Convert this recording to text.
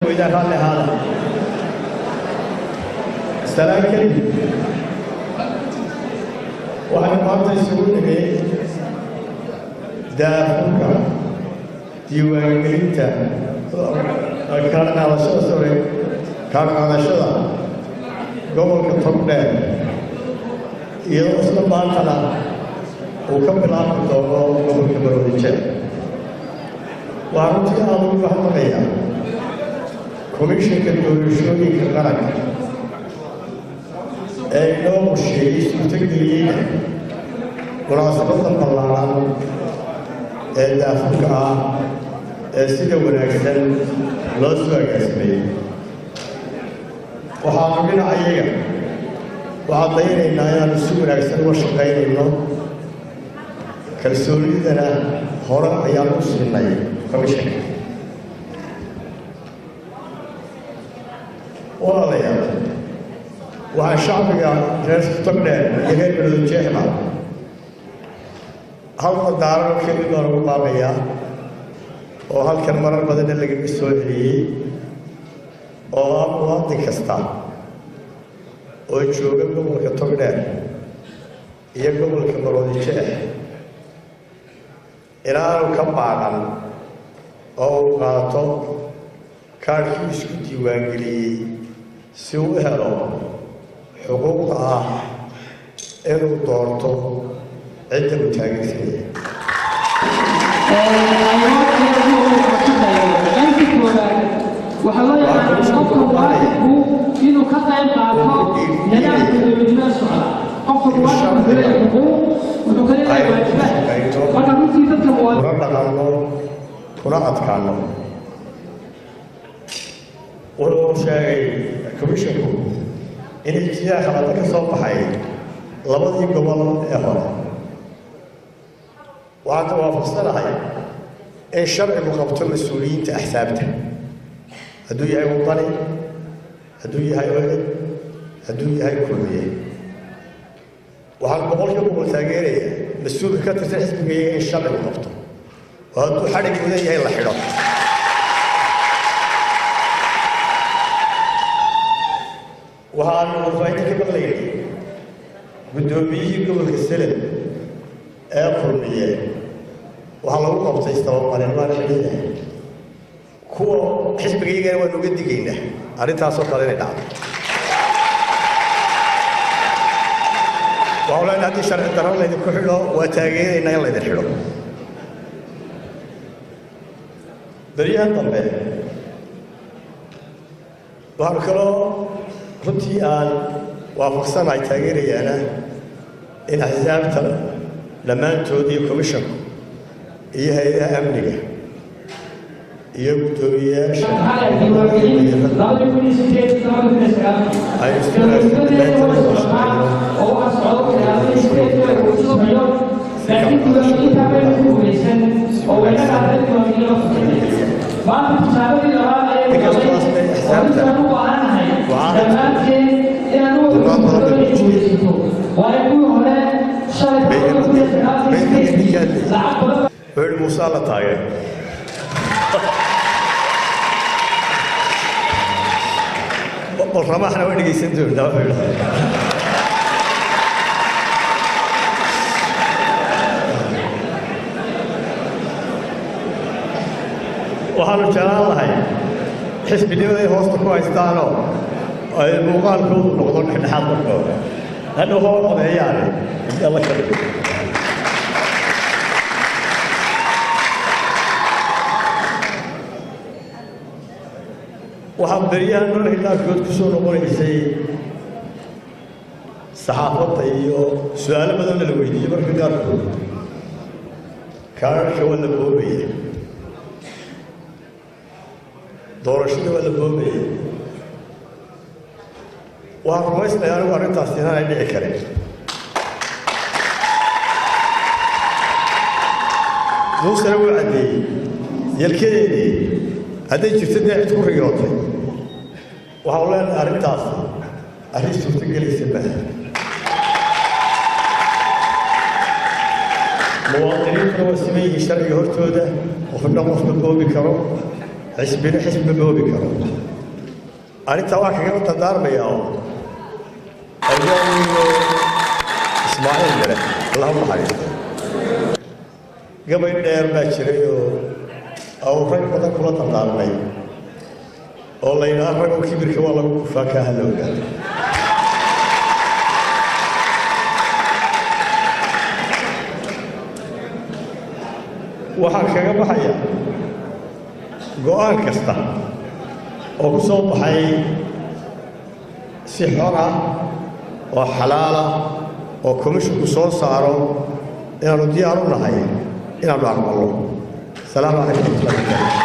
Weydaan raalli ahaada. Salaan kadib, waxaynu maanta isugu nimi daahfurka diiwaangelinta kaadhqaadashada, sorry, kaadhqaadashada gobolka Togdheer, iyadoo isla maantana uu ka bilaabmi doono gobolka Maroodijeex. Waxaan runtii aada ugu mahadnaqayaa Komishanka Doorashooyinka Qaranka ee inoo qorsheeyey, suurtogeliyeyna munaasabadda ballaaran ee daafurka ah ee sida wanaagsan loo soo agaasimeyey. Waxaanu dhinacayaga waxaan daynaynaa inaanu si wanaagsan uga shaqaynayno, kalsoonidana hore ayaan u siinay komishanka. Walaalayaal, waxaa shacbiga reer Togdheer iyo reer Maroodijeexba hal qadaaran oo keli baan ugu baaqayaa, oo halkan marar badanna lagaga soo celiyey, oo ah muwaadin kasta oo jooga gobolka Togdheer iyo gobolka Maroodijeex inaanu ka baaqan oo uu qaato kaadhkii isku diiwaangeliyey si uu u helo xuquuqda ah inuu doorto cidda uu taageersanaya. Qaybta koowaad waxaa loo yaqaanaa qofka muwaadinku inuu ka qayb qaato nidaamka dowladnimada socda. Qofka muwaadinku wuxuu leeyahay xuquuq, wuxuu ka leeyahay waajibaad. Marka runtii dadka muwaadin kuna dhaqanno kuna adkaano. Wuxuu sheegay komishinku inay jiraan khalado ka soo baxay labadii gobol ee hore. Waxaan waafaqsanahay in sharcigu qabto mas-uuliyiinta axsaabta, hadduu yahay Wadani, hadduu yahay Ocid, hadduu yahay Kulmiye. Waxaan 100% taageerayaa mas-uulka ka tirsan xisbigayaga in sharcigu qabto, oo hadduu xadhig mudan yahay la xidho. Waxaanu warbaahinta ka maqlaynay guddoomiyihii gobolka Selel ee Kulmiye waxaa lagu qabtay istabamarin, waana xidhan yahay. Kuwa xisbigayagana waanu uga digaynaa arrintaasoo kale inay dhacdo. Waxaan leenahay haddii sharci darro laydinku xidho, waa taageeraynaa in laydin xidho. Beryahan dambe waxaanu kaloo runtii aan waafaqsanahay, taageerayaana in axsaabta dhammaantood iyo komishanku iyo hay-adaha amniga iyo guddoomiyeyaasha diiwaangelin 2008, 2009 ay isku wanaagsan dhammaantood wada shaqeyno. Oo waxaa socda 2008 uu socdo, laakiin diiwaangelinta baynu ku guuleysan oo wayna qaaday diiwaangelin la furtay. Maanta tijaabadii labaad ayaynu Inkastoo galnay asna oo axsaabta intaan u baahanahay mucaaradku dhammaanteen inaan u dulqaad badan bay wada muujiyeen. guuleysato, waayo kuwii hore shalay 2009 ninka hadlayay lacag badan wuxuu yihi Muuse la taageer bal ramaxna way dhegaysan doontaa, wuxuu yidhi. Waxaanu jeclaan lahay xisbinimaday hoosta ku haystaanoo ay muuqaalkoodu noqdo dhexdhexaad markooda hadhow hoo odeeyaane haddii Alla ka dhigo. Waxaa beryahan mararka qaarkood ku soo noqonaysay saxaafadda iyo su-aalo badanna la weydiiyey mararka qaarkood: kaararka waa la boobaya, doorashada waa la boobaya. Waxaan rumaysnayaa anigu arrintaas inaanay dhici karin. Muusena wuu caddeeyey yelkadeedii hadday jirto dee cid ku riyootay. Waxaanu leenahay arrintaasi arrin suurtogelaysa maaha. Muwaadiniintuna waa siman yihiin sharciga hortooda, qofna qofka boobi karo. Xisbina xisbi ma boobi karo. Arrintaa waan kagala dardaarmayaa oo awgaaniyo Ismaaciil Mire, Allah u naxariisto, gabay dheer baa jiray oo au rag badan kula dardaarmay oo la yidhaha ragoo kibirka waa lagu kufaa, kaa ha la ogaado. Waxaan kaga baxayaa go'aan kasta oo ku soo baxay si xor ah oo xalaala oo komishinku soo saaro inaannu diyaar u nahay inaannu aqbalno. Asalaamu calaykum waraxmatullahi wabarakatu.